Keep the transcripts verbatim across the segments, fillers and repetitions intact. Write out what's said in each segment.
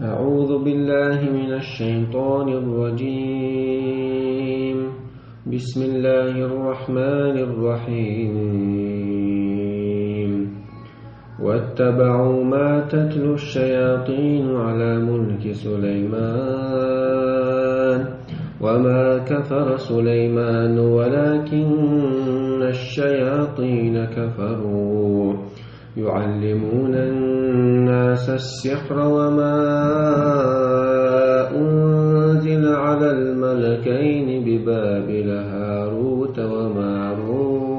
أعوذ بالله من الشيطان الرجيم. بسم الله الرحمن الرحيم. واتبعوا ما تتلو الشياطين على ملك سليمان وما كفر سليمان ولكن الشياطين كفروا يعلمون الناس السحر وما أنزل على الملكين ببابل هاروت وماروت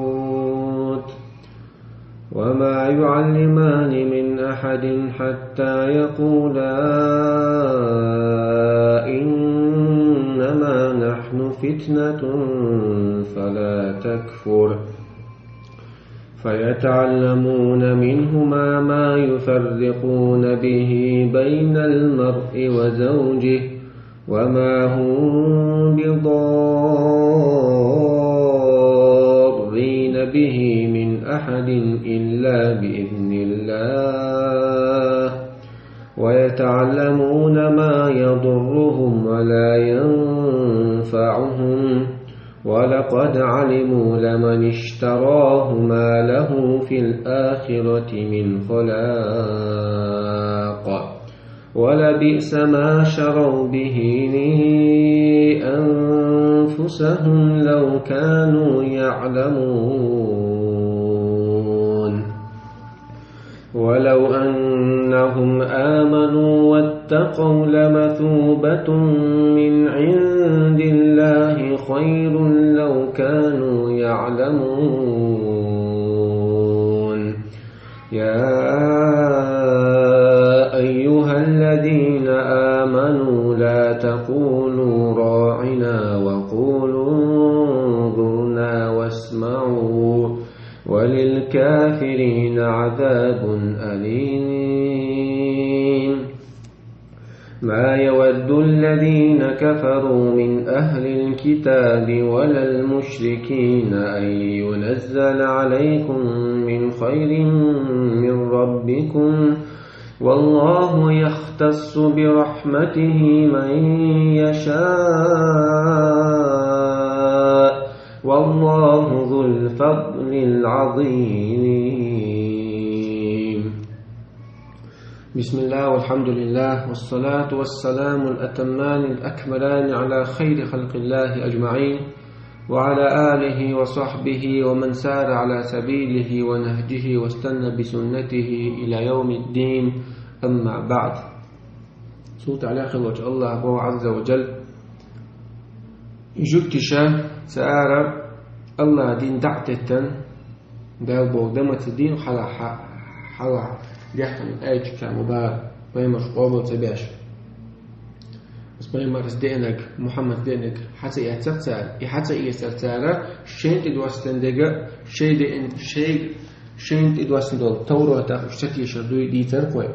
وما يعلمان من أحد حتى يقولا إنما نحن فتنة فلا تكفر فيتعلمون منهما ما يفرقون به بين المرء وزوجه وما هم بضارين به من أحد إلا بإذن الله ويتعلمون ما يضرهم ولا ينفعهم ولقد علموا لمن اشتراه ما له في الآخرة من خلاق ولبئس ما شروا به أنفسهم لو كانوا يعلمون. ولو أنهم آمنوا واتقوا لمثوبة من عند الله خير لو كانوا يعلمون. يا أيها الذين آمنوا لا تقولوا راعنا وقولوا انظرنا واسمعوا وللكافرين عذاب أليم. ما يود الذين كفروا من أهل الكتاب ولا المشركين أن ينزل عليكم من خير من ربكم والله يختص برحمته من يشاء والله ذو الفضل العظيم. بسم الله والحمد لله والصلاة والسلام الأتمان الأكملان على خير خلق الله أجمعين وعلى آله وصحبه ومن سار على سبيله ونهجه واستنى بسنته إلى يوم الدين. أما بعد. Султан Аллах хилвач Аллах бо азза ва джал. Жугтиша цара Аллах дин дӀатеттан, Дала бо дамаца дин хьала, хьала, дехтан айчка мубар, пайхамарш къобал ца беш. Ас пайхамарс деанаг, Мухаммад деанаг, хьаца яцах цара, и хьаца эсар цара, шен тӀе доссен дега, шей деан, шей, шен тӀе доссен дол, Тавратах уж ца тешар дуй дийцар кхой.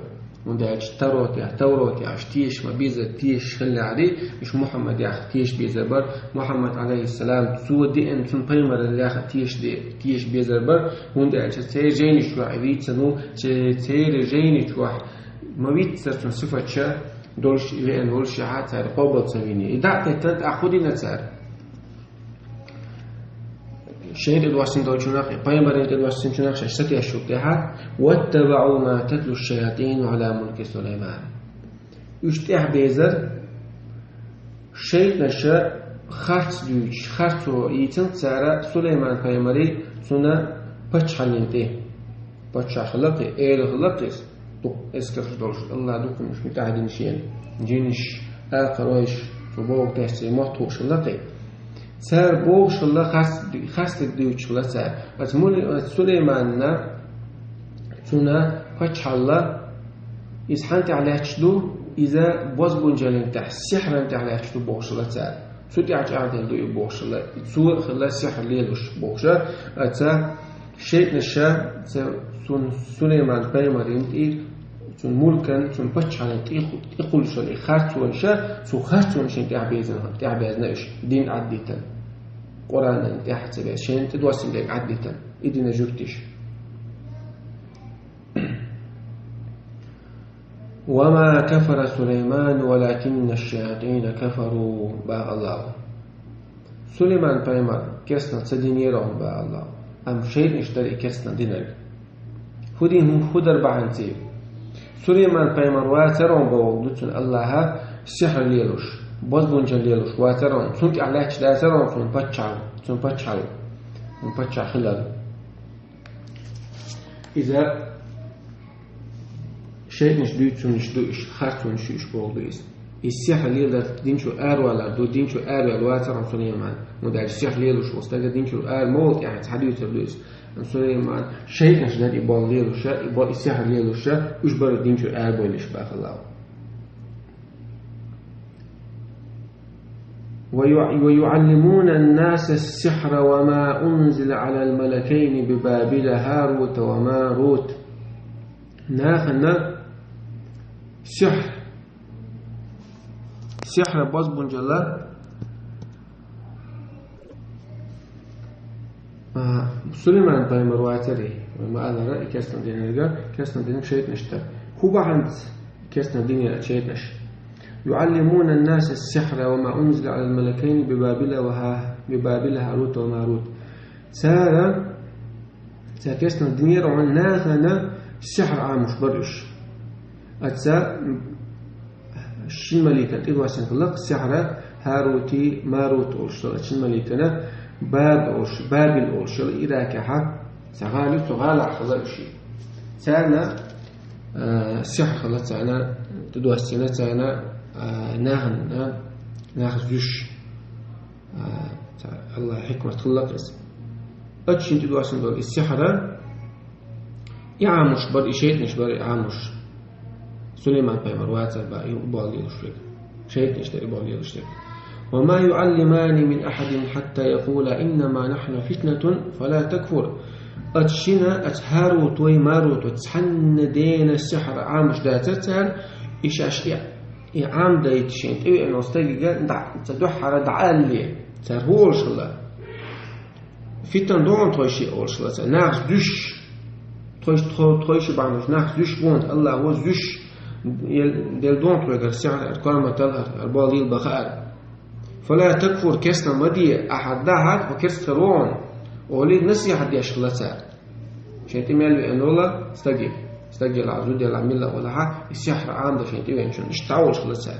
ХӀунда аьлча Тавратех, Тавратех аш теш ма беза, теш хиллари, иш Мухаммадех теш безар бар, Мухаммад алейхиссалам, цо деан цун пайхамаран леха теш де, теш безар бар, хӀунда аьлча церан жайнаш чохь вийцану, церан жайнаш чохь ма вийццар цун сифатча, долуш веан волуш яхьа цара къобал ца вини. И дӀа а теттан тӀаккха хӀун дина цара? Шайн тӀе доссина долчунах, пайхамарийн тӀе доссинчунах шаьш сатеш шу тӀехьа, «واتبعوا ما تتلو الشياطين على ملك سليمان». Уьш тӀехь безар, шайтӀанаша харц дуьйцуш, харцо йийцина цара Сулайман пайхамаре цунна паччахьаллин тӀе. Паччахь хилла кхин, эла хилла кхин иза, дукха эскарш долуш, Аллах дукха муьш муьтӀахь дина шена, жинаш, акхаройш, цу боху тесна мотт хууш хилла кхин. Цара бохуш хилла, хас-, хастаг дуьйцуш хилла цара. Аса мули-, аса Сулайманна, цунна паччахьалла, иза хьан тӀехь лаьтташ ду, иза бозбунчаллин тӀехь, сихьран тӀехь лаьтташ ду бохуш хилла цара. Цу тӀехь чӀагӀделла ду и бохуш хилла. Цо а хилла сихьр лелош бохуша, аса шайтӀанаша ца цун Сулайман пайхамарийн тӀе, цун мулкан, цун паччахьаллин тӀе, тӀе кхуллуш хилла и харцонаша, цу харцонашна тӀехь безна, тӀехь безна уьш, дин Ӏаддитан. Къуръанан тӀехь ца беза, шена тӀе доссина дерг Ӏаддитан. И дина жуьгтиш. وما كفر سليمان ولكن الشياطين كفروا, баха Аллахӏа. Сулайман пайхамар керстанал ца динера хьона, баха Аллахӏа, амма шайтӏанаш дара и керстанал динарг. ХӀу дин хӀу, хӀу дар бахьанца? Сулайман пайхамар вацар хьона, боху цунна Аллахӏа, сихьр лелош, бозбунчалла лелош вацар хьона, цунна тӀехь лаьтташ дацар хьона цунна паччахьалла, цунна паччахьалла, цунна паччахь хилар. Иза шайтӏанаш дуьйцунаш ду уьш, харцонаш ю уьш, боху ду иза. Иза сихьр леладар дин чуьра аравалар ду, дин чуьра араваьлла вацар хьона Сулайман. ХӀунда аьлча сихьр лелош волу стага дин чуьра ара ма волу, тӀаьхьа цхьа дуьйцур ду иза. Сулайман, шайтӏанаш дара и болу лелоша, и бо-, и сихьр лелоша, уьш бара дин чуьра арабевлларш, баха Аллахӏа. ويع-، ويعلمون الناس السحر وما أنزل على الملكين ببابل هاروت وماروت. Нахана сихьр, сихьр, бозбунчалла, а, Сулайман пайхамар вацар, вай ма-аллара, и керстанал динарг, керстанал динарг шайтӏанаш дара. ХӀун бахьанца керстанал динера шайтӏанаш? يعلمون الناس السحر وما أنزل على الملكين ببابل وها-، ببابل هاروت وماروت. Цара, цара керстанал динера хьона нахана сихьр Ӏамош бара уьш. Оцу шина маликана тӀедоссина хилла-кх сихьр, Харути, Марут олуш йолу шина маликана, Баб олуш, Бабил олуш йолу Иракехь цхьа гӀала ю, цу гӀалахь хилла уьш. Царна, а, сихьр хилла царна тӀедоссина, царна, а, нахана, нах зуьйш. А, ца-, Аллахьан хьикмат хилла-кх иза. Оцу шина тӀедоссина долу и сихьр, и Ӏамош бара, и шайтӀанаш бара и Ӏамош. Сулайман пайхамар вацар баха и болу лелош верг. ШайтӀанаш дара и болу лелош верг. وما يعلمان من أحد حتى يقولا إنما نحن فتنة فلا تكفر. Оцу шина, оцу Харутой, Марутой цхьанна дена сихьр Ӏамош дацара цара, и шаьш и, и Ӏамадайта шайна тӀевеана волу стаге дӀа, ца дуьххьара дӀаалале, цара хӀун олуш хилла? Фитна ду хьуна тхойшиъ олуш хилла цара. Нах зуьйш, тхойш-, тхо-, тхойшиъ бахьана долуш нах зуьйш бу хьуна, Аллахьо зуьйш, ел-, делла ду хьуна тхоьгара сихьр, хӀара корматалла, хӀара, хӀара болу лелабан хаар. فلا تكفر, керстанал ма де, ахьа дахьара, хьо керста хир ву хьуна, олий насихьат деш хилла цара. Шайн тӀе мел веана волу стаге, стаг елахь, зуда елахь, мила а валахь, и сихьр Ӏамадан шайн тӀе веанчунна, иштта дӀа а волуш хилла цара.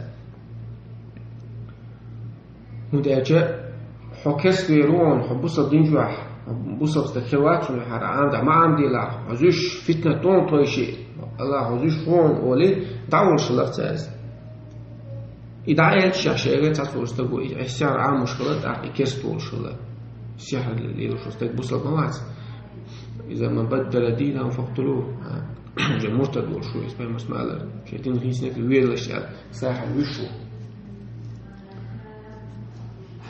ХӀунда аьлча хьо керста вер ву хьуна, хьо бусалба дин чохь, хьо бусалба стаг хир вац хьуна, хӀара Ӏамадахь ма Ӏамаделахь, хьо зуьйш, фитнат ду хьуна тхойшиъ, Аллахьо зуьйш ву хьуна олий, дӀа а волуш хилла цара иза. И дӀа а аьлча, шаьш шайга цхьацца волу стаг ву, и сихьр Ӏамош хилла, тӀаккха и керста волуш хилла. Сихьр лелош волу стаг бусалба ма вац. إذا من بدل دينه فاقتلوه. А, уже муртад волуш ву, иза пайхамарс ма аллара. Шен дин хийцинарг велалаш аьлла, сахьар вуьйш ву.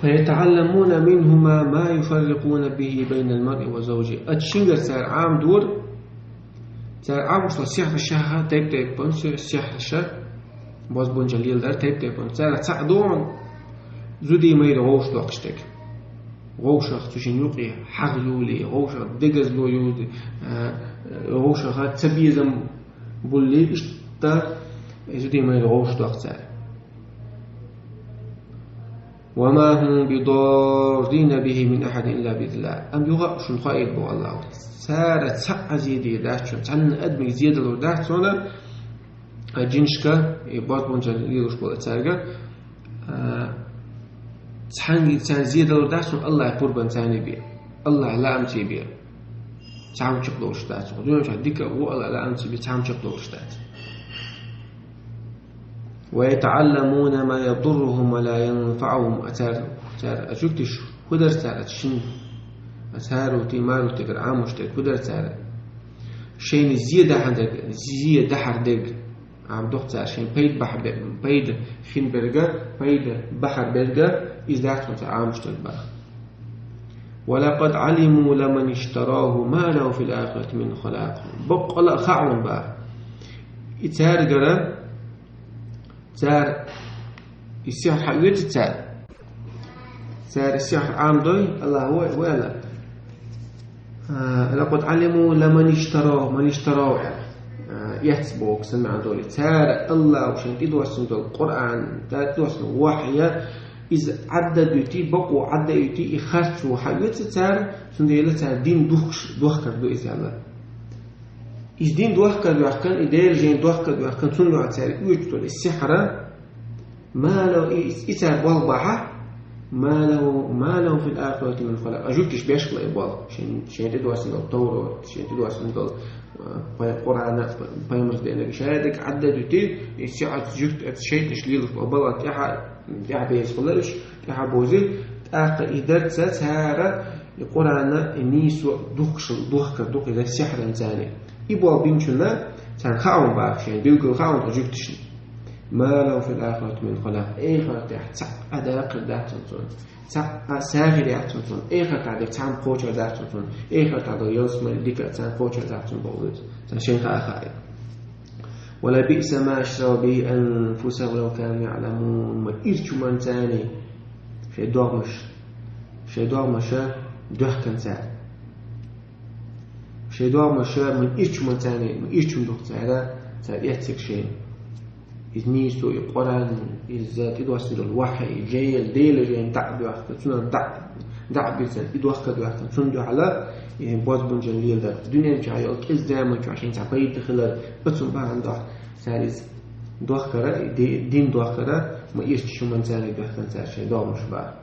فيتعلمون منهما ما يفرقون به بين المرء وزوجه. Оцу шингара цара Ӏамадора, цара Ӏамош долу сихьрашах тайп-тайпана, сихьрашах, бозбунчалла леладар тайп-тайпана. Цара цхьаъ ду хьуна зудий-майрий вовшах доккхуш дерг. Вовшах цу шинна юкъе хьагӀ юлий, вовшах дегазло юлий, а, вовшах цабезам буллий, иштта и зудий-майрий вовшах доккху цара. وما هم بضارين به من أحد إلا بإذن الله. Амма юха а шуна хоийла боху Аллахьо. Цара цхьа а зе дийр дац шуна, цхьанна адамашка зе далур дац шуна, а жинашка, и бозбунчалла лелош болу цаьрга, а, цхьаьнгге царна зе далур дац шуна Аллахьан пурбанца бен, Аллахьан лаамца бен. Цхьа а чекхдолуш дац. Дуьнен чохь дика а, вон а Аллахьан лаамца бен цхьа а чекхдолуш дац. ويتعلمون ما يضرهم ولا ينفعهم. А цара, цара а жуьгтиш хӀун дара цара, а шин, а цара Харути-Марутигара Ӏамош дерг хӀун дара цара? Шайна зе дахьар дерг, зе дахьар дерг. Ӏамадо-кх цара шайна пайда бахьа бе-, пайда хин берг, пайда бахьар берг, иза дац хьуна цара Ӏамош дерг баха. ولقد علموا لمن اشتراه ما له في الآخرة من خلاق. Баккъала а хаьа хьуна баха. И цаьргара, цара и сихьр хьаоьцу цара. Цара и сихьр Ӏамадой, Аллахьа вай, вай Аллахь. А, لقد علموا لمن اشتراه, من اشتراه аьлла. эцна боху санна маьӀна долу. Цара Аллахо шайна тӀедоссина долу Къуръан, тӀедоссина вахьйа, иза Ӏадда дуьтий, бакъо Ӏадда юьтий, и харцо хьан оьцу цара, цундела цара дин духкуш, дохкар ду иза аьлла. Иза дин дохкар доьхкан, и Дела жайна дохкар доьхкан, цунна дуьхьа цара оьцу долу и сихьра, ма лаху, и, и цара болх бахьа, ма лаху, ма лаху фил ахирати мин халакъ. А жуьгташ беш хила и болх. Шен, шен тӀедоссина долу Таврот, шен тӀедоссина долу, а, пай-, Къуръана, пайхамарс деанарг шаьрдиг Ӏадда дуьтий, и сиӀат жуьгт, а, шайтӀаш лелаш болу балан тӀаьхьа, тӀаьхьа беза хила уьш, тӀаьхьа бозий, тӀаккха и дарца цара и Къуръана, и нийсо духкуш, духкар ду кхидӀа сихьран царна. И болх бинчунна царна хаам баха шен, билггал хаам тхо жуьгташна. Ма лаху фил ахирати мин халакъ. Эхартехь цхьа а даккхар дац цунна. Цхьа а сагӀа яц цунна. Эхартахь дерг цхьа а кхочур дац цунна. Эхартахь долу ялсамани дика цхьа а кхочур дац цунна боху иза. Царна шайн хаа хаьа. Ва лабиъса ма шарау бихи анфусахум лав кану яъламун. Ма ирчу манцани шайн догӀмаш, шайн догӀмаша доьхкан цара. Шайн догӀмаша ма ирчу манцани, ма ирчун ду-кх цара, цара эцциг шайна. Иза нийсо, и Къуръан, иза тӀедоссина долу вахьи, и жайна, Дела жайна дӀа а доьхкан, цунах дӀа, дӀа а бийцан, и дохка а доьхкан, цунна дуьхьала, и бозбунчалла леладар. Дуьнен чохь йолу кӀезиг заман чохь шайна цхьа пайда хилар, оцунна бахьана дуьхьа цара иза дохкара, и ди-, дин дохкара, ма ирчу шун манцани доьхкан цара шайн догӀмаш баха.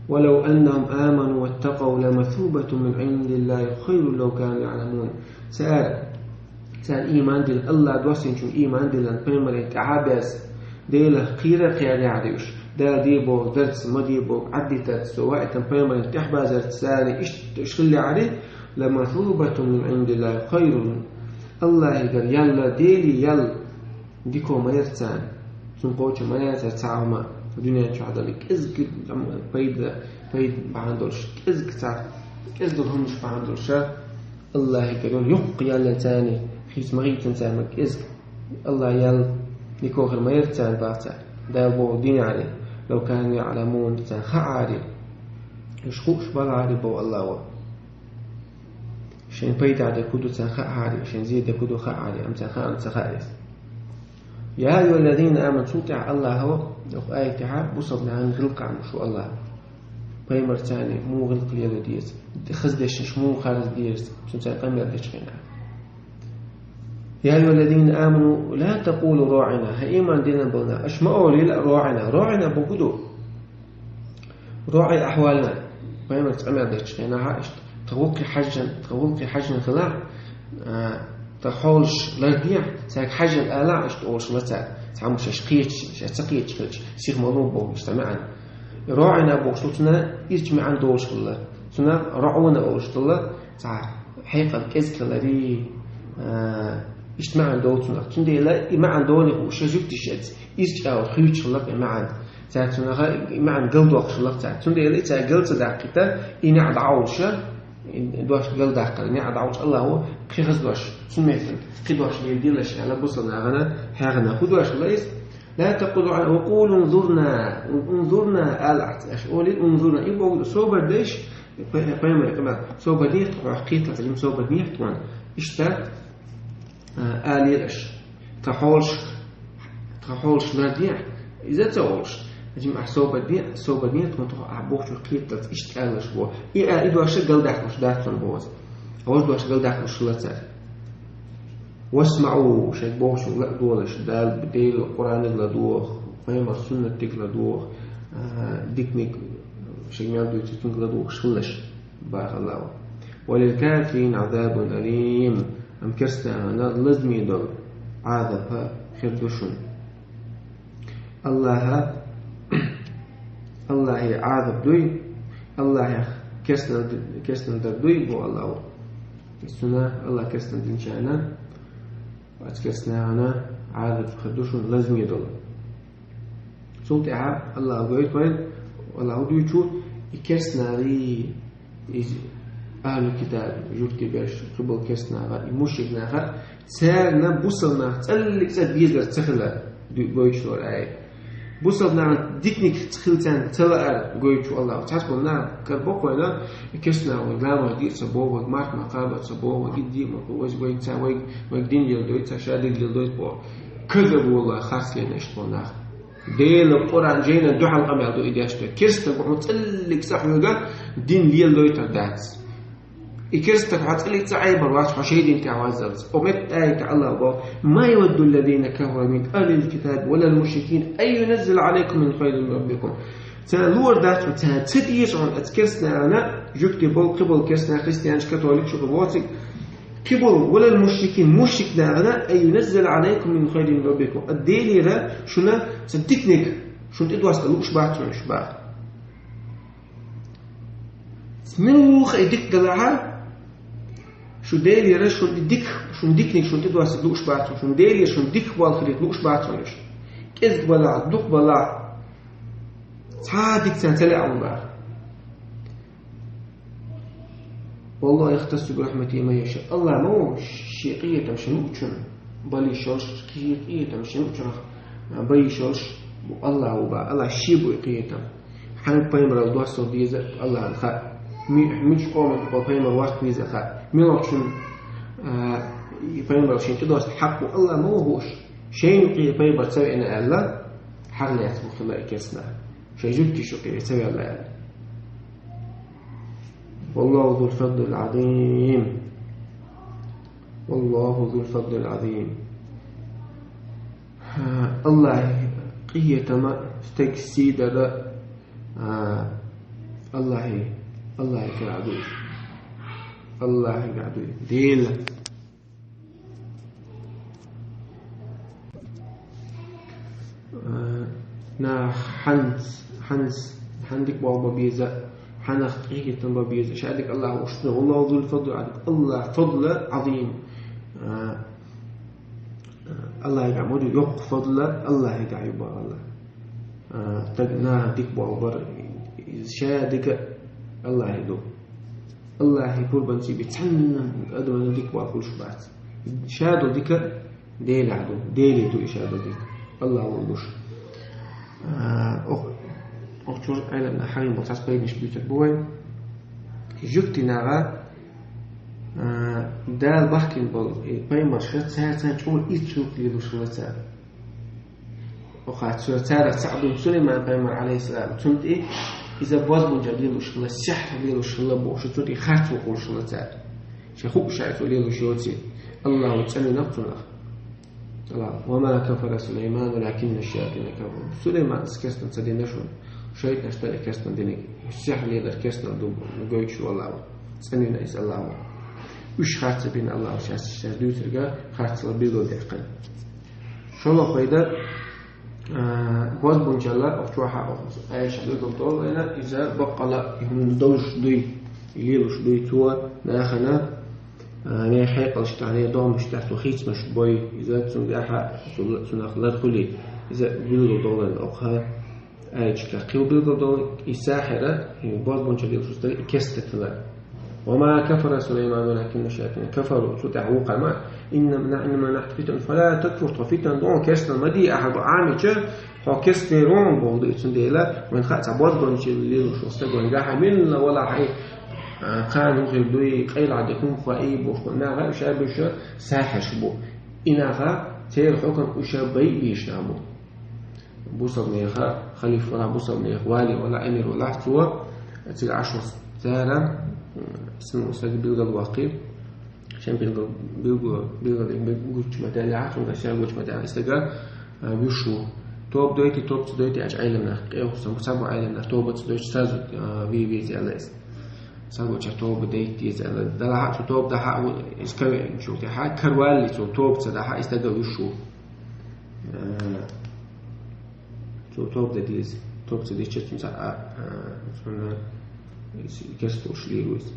ولو أنهم آمنوا واتقوا لمثوبة من عند الله خير لو كانوا يعلمون. Цара, цара ийман дилла, Аллах доссинчунна ийман диллан, пайхамарийн тӀаьхьа баьзза, Делах кхера а кхераяхьара уьш, Дала де боху дарца, ма де боху Ӏаддитарца, со ваийтина пайхамарийн тӀаьхьа базарца царна иштта уьш хиллехьара, لمثوبة من عند الله خير. Аллахьигара ял, Деле ял дика ма яра царна. Цунна кхочур ма яцара цхьа а хӀума, дуьнен чохь долу кӀезиг пайда, пайда бахьана долуш, кӀезиг цхьа, кӀезиг долу хӀуманаш бахьана долуш, Аллахьигара йолу юккъе ял яра царна, хийца ма хийцина царна кӀезиг. Аллахь ял дика хир ма яра царна баха цара. Дала боху динехьара, لو كانوا يعلمون, царна хаьара, уьш хууш балахьара боху Аллахьо. Шайн пайда дерг хӀун ду царна хаьара, шайн зе дерг хӀун ду хаьара, амма царна хаьа ца хаьа иза. يا أيها الذين آمنوا, цул тӀаьхьа Аллахьо, оха аятехьа, бусалба нахана гӀиллакх ма шу Аллахьо. Пайхамарца муха гӀиллакх лело деза, хаза дешнаш муха харжа деза, цунца къамел дечу хенахь. يا أيها الذين آمنوا لا تقولوا راعنا, хӀай ийман диллина болу нах, аша ма олийла راعنا, راعنا бохург хӀун ду? РоӀий ахьвална, пайхамарца къамел дечу хенахь, иштта, тхан гӀуллакхе хьаьжжина, тхан гӀуллакхе хьаьжжина хилахь, а, тхан хьолаш лардехь, цаьрга хьаьжжина алахь, иштта олуш ма цара, цхьаммо шаьш кхеташ, шаьш ца кхеташ хилча, сиха ма ло бохуш цхьа маьӀна. РоӀийна бохуш долчунна ирча маьӀна долуш хилла. Цунах роӀона олуш хилла, цхьа хьекъал кӀезиг хиларе, а, иштта маьӀна долу цунах. Цундела и маьӀна долу хууш, шайн жуьгташа эцна, ирча агӀор хуьйцуш хилла и маьӀна. Цара цунах и маьӀна галдоккхуш хилла цара. Цундела и цара гал ца даккхийта, и неӀ дӀаолуш, и дош галдаккхар, неӀ дӀаолуш Аллахьо кхин хаза дош, цунна меттана кхин дош леладелаш аьлла, бусалба нахана хьехна хӀун дош хилла иза? لا تقولوا راعنا وقولوا انظرنا, انظرنا ала ахьа, аша олий انظرنا, и боху собар дайша, пай-, пайхамар къамел, собар дехьа тхо, хьох кхеталц, жима собар дехьа тхуна. Иштта, а, алийра аша. Тхан хьолаш, тхан хьолаш лардехьа, иза ца олуш. Жима ахьа собар де, собар дехьа тхуна, тхо ахьа бохучух кхеталц, иштта алалаш бо. И а, и дош галдаккхалуш дац цунна боху. Важа дош галдаккхалуш хилла цара. واسمعوا, шайга бохучух ла а долуш, Дала, Делан Къуръаниг ладогӀа, пайхамар суннатиг ладогӀа, а, диканиг шайга мел дуьйцург ладугӀуш хилалаш, бахалла. وللكافرين عذاب أليم, амма керстанна лазаме долу Ӏазап хир ду шуна. Аллахьа, Аллахье Ӏазап дуй, Аллахьех керстан, керстан дар дуй бо Аллахьо. Цунна Аллахь керстан динчарна, оцу керстанна Ӏазап хир ду шуна лазаме долу. Цул тӀаьхьа Аллахьа гойту вайн, Аллахьа дуьйцу, и керстаний, и ахьлу китаб, жуьгти берш, цу болу керстанаха, и мушрик наха, царна бусалба нах цӀаллиг цӀа безар ца хилар, ду-, гойтуш лора аят. Бусалба наха диканиг хилча царна ца лаар гойту Аллахо. Цхьаболча наха карабо вайна, керста наха вайга ламаз де ца боху, вайга марха ма кхаба ца боху, вайга и де ма боху, вайга, вайга ца, вайга, вайга дин леладой ца, шадерг леладой ца боху. Каза волла харц лена иштта болу нах. Делан Къуръан жайнан дуьхьал къамел ду и деш дерг. Керста наха хьуна цӀиллиг цӀа хьоьга дин леладойтар дац. И керста наха хьо цӀиллиг цӀа Ӏайбар вац хьо шайн дин тӀехь ваззалц. О метта аята Аллахо боху: «ما يود الذين كفروا من أهل الكتاب ولا المشركين أن ينزل عليكم من خير من ربكم». Царна луур дац хьуна, царна ца деза хьуна, оцу керста нахана, жуьгти болу, кхин болу керста нах, христианаш, католикаш, шу боциг, кхин болу, «ولا المشركين», мушрик нахана, «أن ينزل عليكم من خير من ربكم». Ткъа Делера шуна цхьа диканиг шуна тӀедоссаде лууш бац хьуна уьш боху. Муьлхха а и дика далахьа, шу Делера шуна и дика, шуна диканиг шуна тӀедоссаде лууш бац хьуна, шуна Делера шуна дика болу хилийта лууш бац хьуна уьш. КӀезиг балахь, дукха балахь, цхьа а дика царна ца лаьа хьуна боху. «والله يختص برحمته من يشاء». Аллах ма ву шен къинхетам шен луучунна бала йиш йолуш, шен къинхетам шен луучунах бан йиш йолуш бу Аллах ву боху. Аллах шен бу и къинхетам. Хьан пайхамаралла доссалла деза Аллахьна хаьа. Ми-, муьлхачу къоман тӀе пайхамар васт веза хаьа. Муьлхачунна, а, и пайхамаралла шен тӀедоссалла хьакъ бу Аллах ма ву хууш. Шайна юкъе пайхамар ца веана аьлла, хьагӀ лаьцна бу хилла и керста нах. Шайн жуьгтий шу кхин ца ваьлла аьлла. «والله ذو الفضل العظيم». «والله ذو الفضل العظيم». Аллахьи къинхетама, стеган сий дара, а, Аллахьи, Аллахьи кара ду. Аллахьи кара ду. Дела. Э, нах хьанца, хьанца, хьан дика болх бан беза, хьанах къинхетам бан беза, ша дика Аллах ву шуна, «والله ذو الفضل العظيم», Аллах фадла Ӏазим. Э, Аллахьигахь ма ду йоккха фадла, Аллахьигахь ю боху Аллах. Э, стаг нахана дика болх бар, иза ша дика Аллахье ду. Аллахье пурбанчий би цхьанна адамна дика болх хуьлуш бац. Ша долу дика Делехь ду, Деле ду и ша долу дика. Аллах волуш. А, ох, ох, чуьра Ӏеламнаха хьахийна болу цхьацца пайданаш буьйцург бу вайн. Жуьгтий наха, а, Дала бахкийна болу и пайхамарш, цара царна чӀогӀа иза цуьнга лелош хилла цара. Оха цо царах цхьаъ ду Сулайман-пайхамар, алейхиссалам, цунна тӀе иза бозбунчалла лелош хилла, сихьр лелош хилла бохуш, цунна тӀе харц вокхуш хилла цара. Шайн хууш шайн цо лелош йоций, Аллаху цӀанвина цунах. Аллах: «وما كفر سليمان ولكن الشياطين كفروا». Сулайман керстан ца дина шуна, шайтӀанаш дара керстан диниг. Сихьр лелар керстан ду, гойтуш ву Аллаху. ЦӀанвина иза Аллаху. Уьш харц бина Аллаху, шаьш, шаьш дуьйцурга харцла билгал дехкана. ШолгӀа пайда, а, бозбунчалла, охчохьа, охчу, Ӏайша дуьгал долу вайна, иза баккъала, и хӀума долуш дуй, и лелуш дуй цо, нахана, а, не хьекъалш тӀехь, не догӀмаш тӀехь цо хийцамаш бой, иза цуьнгахьа, цу-, цунах лар хуьлий, иза билгал долу вайна оккха. Аьлча, кхин билгал долу и сахьира, и бозбунчалла лелаш стаг, и керста хилар. «وما كفر سليمان ولكن الشياطين كفروا». Цу тӀехь вукхарма: «إنما نحن فتنة فلا تكفر». Тхо фитна ду, керстал ма де ахьа бу Ӏамича, хьо керстал рон болу ду, и цундела, вайн хаьа цхьа бозбунчалла лелаш волу стаг вайн гахьа милла вала хьайн, а, кхана хӀун хир дуй, къайла де хӀун хоий бохуш, наха уьш а буьша сахьирш бу. И наха церан хьукам уьш а бай бийшна бу. Бусалбанеха халиф вала, бусалбанеха вали вала, эмир вала, цо цига Ӏаш вац цара, м, сан стаг билгал ваккхий, шен билгал, билгал, билгал, билгал гучу ма делла, цунга ша гучу ма делла, и стага, а, вуьш ву. Тоба дойти, тоба ца дойти, аьлча Ӏеламнах, къевху сан, ца бу Ӏеламнах, тоба ца дойти, сразу, а, вий веза аьлла иза. Сан гуча тоба дайти деза аьлла. Далахьа цу тоба дахьа а ву, иза каве чу тӀехьа, карвалли цо тоба ца дахьа, и стага вуьш ву. Э, цо тоба дан деза. Тоба ца дича цунца а, а, цунна керсталуш лийр ву иза.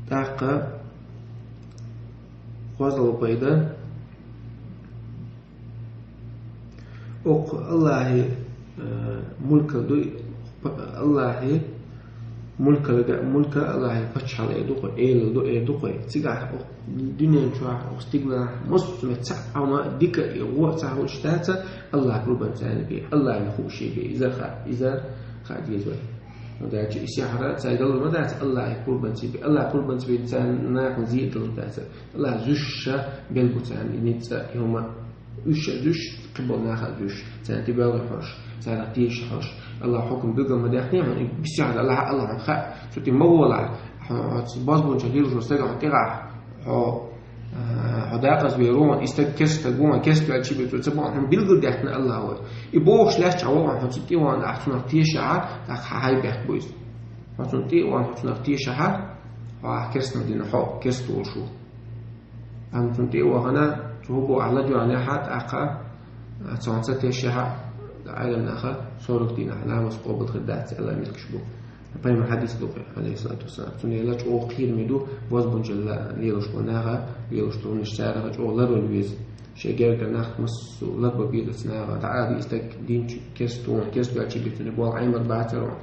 ТӀаккха кхозлагӀа пайда. Окху Аллахьи, э, мулкал дуй, Аллахьи Мулкалга, мулка Аллахьа паччахьалла эр ду-кх вай, эла ду эр ду-кх вай. Цигахь, дуьнен чохь, стиглахь, массо а меттехь цхьа а хӀума дика а, вон а цхьа а хуьлуш дац, Аллахь къурбанца бе, Аллахьна хууш бе, иза хаа, иза хаа деза вай. ХӀунда аьлча и сихьр цаьрга далур ма дац, Аллахь къурбанца бе, Аллахь къурбанца бе царна нахана зе а далур дац. Аллахь зуьйш бел бу царна и ницкъ, и хӀума. Уьш а зуьйш, кхиболу нах а зуьйш, царна тӀе боьлху хьожуш, царах теша хьожуш. Аллахьа хьукам билгал ма даьхний хьуна, и бисехь Аллахьа, Аллахьа хьуна хаьа, цу тӀе ма гӀолахь, хьо, хьо бозбунчалла лелаш волу стаг хьо тӀе гӀахь, хьо, а, хьо декъаза вер ву хьуна, и стаг керста стаг ву хьуна, керста ваьлча бен цо ца боху, хьуна билгал даьхна Аллахьа вай. И бохуш лаьтташ хьо вахана, хьо цу тӀе вахана, ахь цунах тешахь, тӀаккха хьан хьайбехк бу иза. Хьо цунна тӀе а вахана, хьо цунах тешахь, хьо ахь керстанал дина, хьо керста волуш ву. Амма цунна тӀе а вахана, цо хӀун боху ахь ладоьгӀнехь, тӀаккха, а, цунах ца тешахь, Ӏеламнаха сорок дийнахь ламаз къобал хир дац аьлла меттигаш бу. Пайхамаран хьадис ду-кх, Ӏалайхиссалату вассалам. Цундела чӀогӀа кхераме ду, бозбунчалла лелаш болу наха, лелаш долу хӀуманаш царах чӀогӀа ларвала веза. Шайн гергара нах массо а ларбан беза цу наха, дӀа а ди и стаг динчу керста ву хьуна, керста ваьлча бен цуьнан болх Ӏемар бацара хьуна.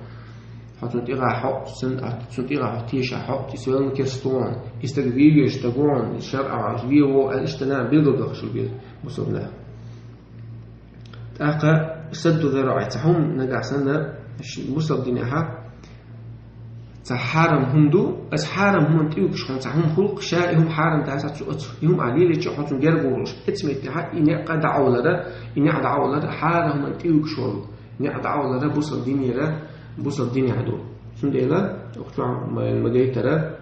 Хьо цунна тӀе гӀахь хьо, цунна, цунна тӀе гӀахь хьо тешахь хьо, и соьлма керста ву хьуна, и стаг вен везаш стаг ву хьуна, шарӀа вен ву аьлла, иштта нахана билгалдохуш хила беза бусалба наха. ТӀаккха садду зараӀи, цхьа хӀума нагахь санна, ш-, бусалба динехь, цхьа хьарам хӀума ду, аса хьарам хӀуманна тӀе уьгуш хьуна цхьа хӀума хуьлу-кх, ша и хӀума хьарам дац, цу, оцу, и хӀума ахь лелийча хьо цунна герга гӀур волуш. Оцу меттехь и некъ дӀаолара, и некъ дӀаолара хьарам хӀуманна тӀе уьгуш волу некъ дӀаолара бусалба динера, бусалба динехь ду. Цундела, оха чохь ма, ма гайтара,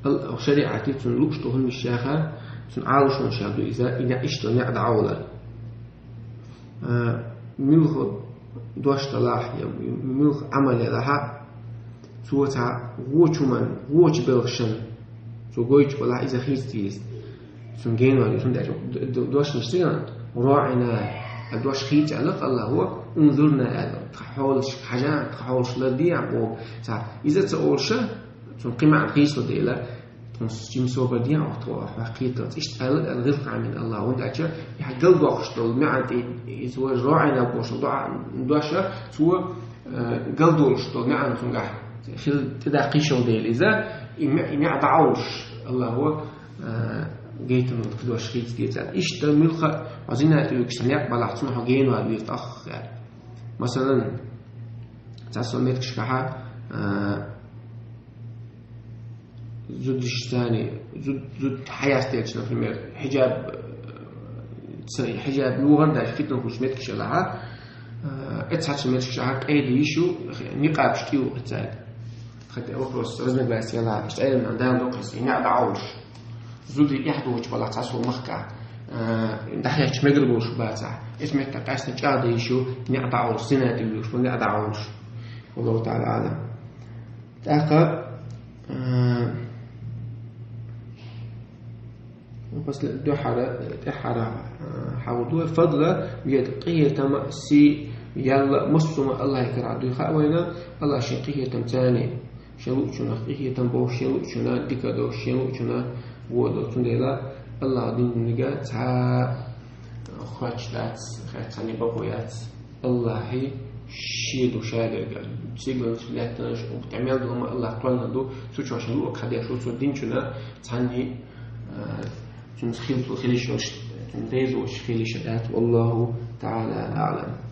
ал-, шариӀатехь цунна лууш долу хӀуманаш яха, цунна Ӏалашонаш яха ду иза, и некъ иштта некъ дӀаолар. А, муьлхха дош далахь, я муьлхха Ӏамал ялахь, цо цхьа вочу хӀуманна, вочу белхашна цо гойтуш балахь, иза хийца деза. Цунна генвар ю, цундела д-, д-, дошнаш цига, роӀина, а дош хийца аьлла Аллахьа, унзурна аьлла, тхан хьолашка хьажа, тхан хьолаш лардехьа боху. Цхьа иза ца олуша, цунна кхин маьӀна хийцало дела, тхуна жима собар дехьа, тхо хьох кхеталц. Иштта аьлла, аьлла гӀиллакх Ӏамийна Аллахьа, хӀунда аьлча и хьан галдоккхуш долу маьӀна тӀе, иза вай роӀина бохуш долу доӀа, доша, цо, э, галдолуш долу маьӀна цуьнгахь хила тӀедаккха йиш йолу дела иза, и ме-, и маьӀна дӀаолуш Аллахьа, а, гайтина кхидош хийца деза. Иштта муьлхха а зина тӀе уьгуш некъ балахь, цунах хьо генвар веза тӀаккха аьлла. Масалан, цхьа со меттигашкахьа, а, зудаш царна, зуд, зуд хьаястелча, например, хьиджаб, а, ца, хьиджаб юхар даьлча фитна хуьлуш меттигаш ялахьа, а, э, цхьацца меттигашкахьа къеда йиш ю, никъабаш тӀе юкъа цаьрга. Хотя вопрос разногласий ялахь, иштта Ӏеламнаха дала доккхуш, и некъ дӀаолуш. Зуда эхь дохуш балахь цхьа со махкахь, а, дӀахьаьжча мегар болуш бацахь. Оцу меттехь къаьстина чӀагӀдан йиш ю, некъ дӀаолуш, зина тӀе вуьгуш, некъ дӀаолуш. Валлаху таӀала аӀлам. ТӀаккха, а, После дуьхьара, тӀаьхьара, а, хьан ду вай, фадла, веза къинхетам, сий, ял, массо а Аллахьан карахь дуй хаьа вайна, Аллахьа шен къинхетам царна, шен луучунах къинхетам бохуш, шен луучунах дика долуш, шен луучунах вон долуш. Цундела Аллахьа диннарг цхьа а хоьттуш дац, хьаьца цхьанне бакъо яц. Аллахьан шен ду ша дерг. Сигаланаш, лаьттанаш, тӀе мел долу хӀума Аллахьа кхоьллина ду, цу чохь шен луъург хьадеш ву, цо динчунна цхьанне, а, цуьнца хила, хила йиш йолуш, цуьнан реза воцуш хила йиш дац. Валлаху таӀала аӀлам.